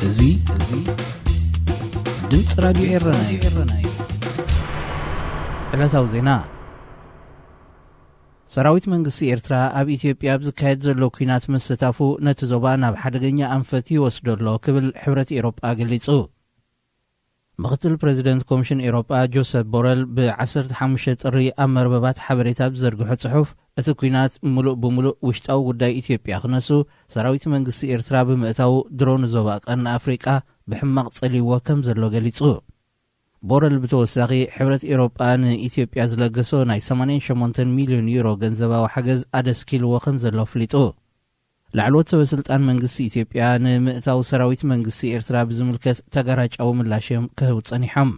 እዚ፣ እዚ ድምፂ ራዲዮ ኤረና እዩ። ዕለታዊ ዜና። ሰራዊት መንግስቲ ኤርትራ ኣብ ኢትዮጵያ ኣብ ዝካየድ ዘሎ ኲናት ምስታፉ ነቲ ዞባ ናብ ሓደገኛ ኣንፈት ይወስዶ ኣሎ ክብል ሕብረት ኤሮጳ ገሊጹ። ምኽትል ፕሬዚደንት ኮሚሽን ኤሮጳ ጆሰፕ ቦረል ብ15 ጥሪ ኣብ መርበባት ሓበሬታ ብዘርግሖ ጽሑፍ፣ እቲ ኲናት ምሉእ ብምሉእ ውሽጣዊ ጉዳይ ኢትዮጵያ ክነሱ፣ ሰራዊት መንግስቲ ኤርትራ ብምእታው ድሮ ንዞባ ቀርኒ ኣፍሪቃ ብሕማቕ ጸልይዎ ከም ዘሎ ገሊጹ። ቦረል ብተወሳኺ፣ ሕብረት ኤሮጳ ንኢትዮጵያ ዝለገሶ ናይ ሰማንያን ሸሞንተን ሚልዮን ዩሮ ገንዘባዊ ሓገዝ ኣደስኪልዎ ከም ዘሎ ኣፍሊጡ። ላዕለዎት ሰበ ስልጣን መንግስቲ ኢትዮጵያ ንምእታው ሰራዊት መንግስቲ ኤርትራ ብዝምልከት ተጋራጫዊ ምላሽ እዮም ክህቡ ጸኒሖም።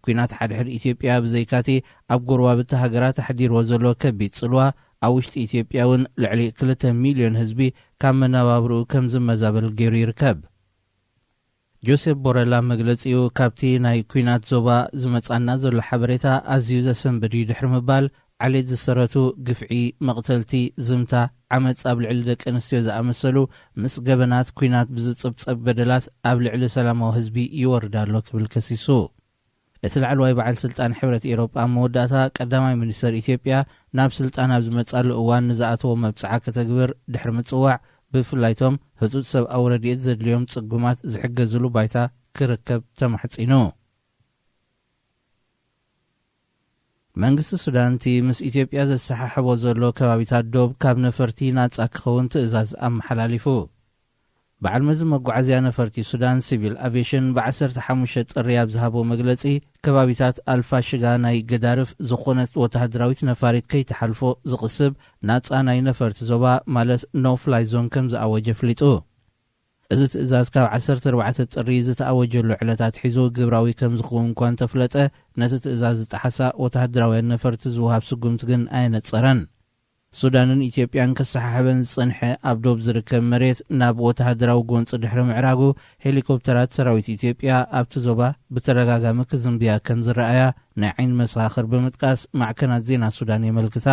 ኲናት ሓድሕድ ኢትዮጵያ ብዘይካቲ ኣብ ጎረባብቲ ሃገራት ኣሕዲርዎ ዘሎ ከቢድ ጽልዋ፣ ኣብ ውሽጢ ኢትዮጵያ እውን ልዕሊ ክልተ ሚልዮን ህዝቢ ካብ መነባብርኡ ከም ዝመዛበል ገይሩ ይርከብ። ጆሴፍ ቦረላ መግለጺኡ፣ ካብቲ ናይ ኲናት ዞባ ዝመጻና ዘሎ ሓበሬታ ኣዝዩ ዘሰንብድ እዩ ድሕሪ ምባል፣ ዓሌት ዝሰረቱ ግፍዒ፣ መቕተልቲ፣ ዝምታ፣ ዓመጽ ኣብ ልዕሊ ደቂ ኣንስትዮ ዝኣመሰሉ ምስ ገበናት ኲናት ብዝጽብጸብ በደላት ኣብ ልዕሊ ሰላማዊ ህዝቢ ይወርድ ኣሎ ክብል ከሲሱ። እቲ ላዕለዋይ በዓል ስልጣን ሕብረት ኤሮጳ ኣብ መወዳእታ ቀዳማይ ሚኒስተር ኢትዮጵያ ናብ ስልጣን ኣብ ዝመጻሉ እዋን ንዝኣተዎ መብጽዓ ከተግብር ድሕሪ ምጽዋዕ፣ ብፍላይቶም ህጹጽ ሰብኣዊ ረድኤት ዘድልዮም ጽጉማት ዝሕገዝሉ ባይታ ክርከብ ተማሕጺኑ። መንግስቲ ሱዳን እቲ ምስ ኢትዮጵያ ዘሰሓሕቦ ዘሎ ከባቢታት ዶብ ካብ ነፈርቲ ናጻ ክኸውን ትእዛዝ ኣመሓላሊፉ። በዓል መዚ መጓዓዝያ ነፈርቲ ሱዳን ሲቪል ኣቪዬሽን ብ15 ጥሪ ኣብ ዝሃቦ መግለጺ፣ ከባቢታት ኣልፋሽጋ ናይ ገዳርፍ ዝኾነት ወተሃደራዊት ነፋሪት ከይትሓልፎ ዝቕስብ ናጻ ናይ ነፈርቲ ዞባ ማለት ኖ ፍላይ ዞን ከም ዝኣወጀ ኣፍሊጡ። እዚ ትእዛዝ ካብ 14 ጥሪ ዝተኣወጀሉ ዕለት ኣትሒዙ ግብራዊ ከም ዝኸውን እኳ እንተፍለጠ፣ ነቲ ትእዛዝ ዝጠሓሳ ወተሃደራውያን ነፈርቲ ዝወሃብ ስጉምቲ ግን ኣየነጸረን። ሱዳንን ኢትዮጵያን ከሰሓሕበን ዝጸንሐ ኣብ ዶብ ዝርከብ መሬት ናብ ወተሃደራዊ ጎንጺ ድሕሪ ምዕራጉ፣ ሄሊኮፕተራት ሰራዊት ኢትዮጵያ ኣብቲ ዞባ ብተደጋጋሚ ክዝንብያ ከም ዝረኣያ ናይ ዓይኒ መሰኻኽር ብምጥቃስ ማዕከናት ዜና ሱዳን የመልክታ።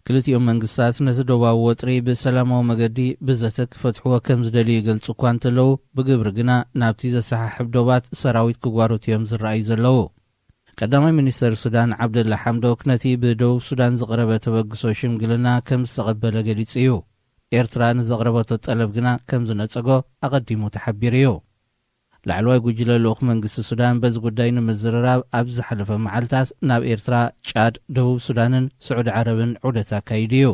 ክልቲኦም መንግስታት ነቲ ዶባዊ ወጥሪ ብሰላማዊ መገዲ ብዘተ ክፈትሕዎ ከም ዝደልዩ ይገልጹ እኳ እንተለዉ፣ ብግብሪ ግና ናብቲ ዘሰሓሕብ ዶባት ሰራዊት ክጓሩት እዮም ዝረኣዩ ዘለዉ። ቀዳማይ ሚኒስተር ሱዳን ዓብደላ ሓምዶክ ነቲ ብደቡብ ሱዳን ዝቐረበ ተበግሶ ሽምግልና ከም ዝተቐበለ ገሊጹ እዩ። ኤርትራ ንዘቕረበቶ ጠለብ ግና ከም ዝነጸጎ ኣቐዲሙ ተሓቢሩ እዩ። ላዕለዋይ ጉጅለ ልኡኽ መንግስቲ ሱዳን በዚ ጉዳይ ንምዝርራብ ኣብ ዝሓለፈ መዓልታት ናብ ኤርትራ፣ ጫድ፣ ደቡብ ሱዳንን ስዑዲ ዓረብን ዑደት ኣካይዱ እዩ።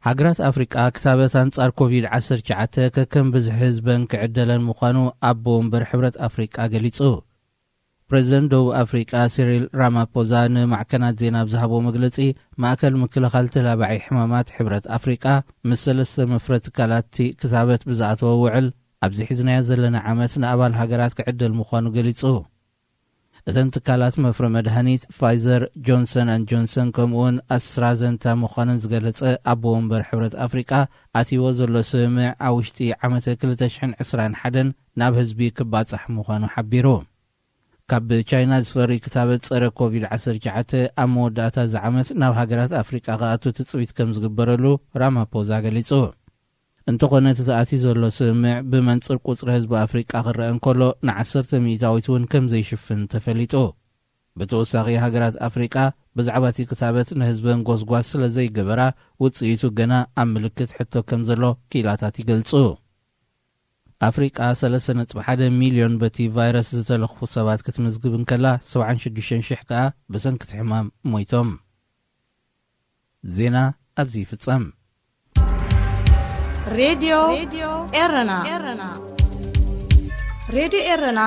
ሃገራት ኣፍሪቃ ክታበት ኣንጻር ኮቪድ-19 ከከም ብዝሒ ህዝበን ክዕደለን ምዃኑ ኣቦ ወንበር ሕብረት ኣፍሪቃ ገሊጹ። ፕሬዚደንት ደቡብ ኣፍሪቃ ሲሪል ራማፖዛ ንማዕከናት ዜና ኣብ ዝሃቦ መግለጺ፣ ማእከል ምክልኻል ተላባዒ ሕማማት ሕብረት ኣፍሪቃ ምስ ሰለስተ መፍረ ትካላት እቲ ክታበት ብዝኣተወ ውዕል፣ ኣብዚ ሒዝናዮ ዘለና ዓመት ንኣባል ሃገራት ክዕደል ምዃኑ ገሊጹ። እተን ትካላት መፍረ መድሃኒት ፋይዘር፣ ጆንሰን ኣን ጆንሰን ከምኡውን ኣስትራዘንታ ምዃነን ዝገለጸ ኣቦ ወንበር ሕብረት ኣፍሪቃ፣ ኣትይዎ ዘሎ ስምምዕ ኣብ ውሽጢ ዓመተ ክልተ ሽሕን ዕስራን ሓደን ናብ ህዝቢ ክባጻሕ ምዃኑ ሓቢሩ። ካብ ቻይና ዝፈሪ ክታበት ጸረ ኮቪድ-19 ኣብ መወዳእታ እዚ ዓመት ናብ ሃገራት ኣፍሪቃ ክኣቱ ትጽቢት ከም ዝግበረሉ ራማፖዛ ገሊጹ። እንተኾነ፣ እቲ ተኣትዩ ዘሎ ስምምዕ ብመንጽር ቁጽሪ ህዝቢ ኣፍሪቃ ክረአ እንከሎ፣ ንዓሰርተ ሚእታዊት እውን ከም ዘይሽፍን ተፈሊጡ። ብተወሳኺ፣ ሃገራት ኣፍሪቃ ብዛዕባ እቲ ክታበት ንህዝበን ጎስጓስ ስለ ዘይገበራ፣ ውጽኢቱ ገና ኣብ ምልክት ሕቶ ከም ዘሎ ክኢላታት ይገልጹ። ኣፍሪቃ ሰለስተ ነጥቢ ሓደ ሚልዮን በቲ ቫይረስ ዝተለኽፉ ሰባት ክትምዝግብ እንከላ፣ ሰብዓን ሽዱሽተን ሽሕ ከኣ ብሰንኪ እቲ ሕማም ሞይቶም። ዜና ኣብዚ ይፍጸም። ሬድዮ ኤረና። ሬድዮ ኤረና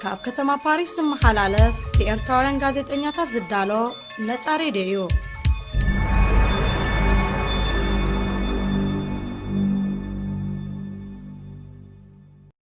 ካብ ከተማ ፓሪስ ዝመሓላለፍ ብኤርትራውያን ጋዜጠኛታት ዝዳሎ ነጻ ሬድዮ እዩ።